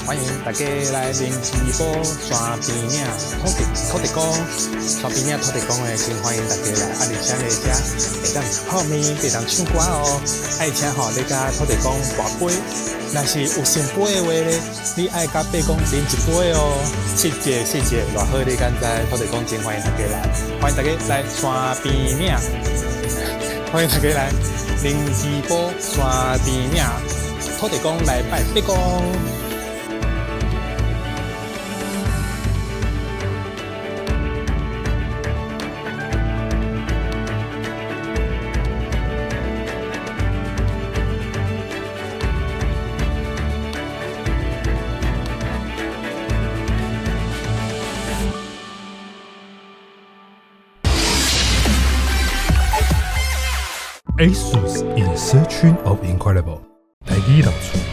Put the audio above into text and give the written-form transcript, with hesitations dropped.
歡迎大家來靈芝埔山邊嶺土地公，山邊嶺土地公的，真歡迎大家來。啊，而且咧，遮會當食泡麵，會當唱歌哦。啊，而且吼，你共土地公跋杯，若是有聖杯的話咧，你愛共伯公啉一杯哦。謝謝謝謝，偌好你敢知？土地公真歡迎大家來，歡迎大家來山邊嶺，歡迎大家來靈芝埔山邊嶺土地公來拜伯公。 ASUS In Searching of Incredible，台語老厝。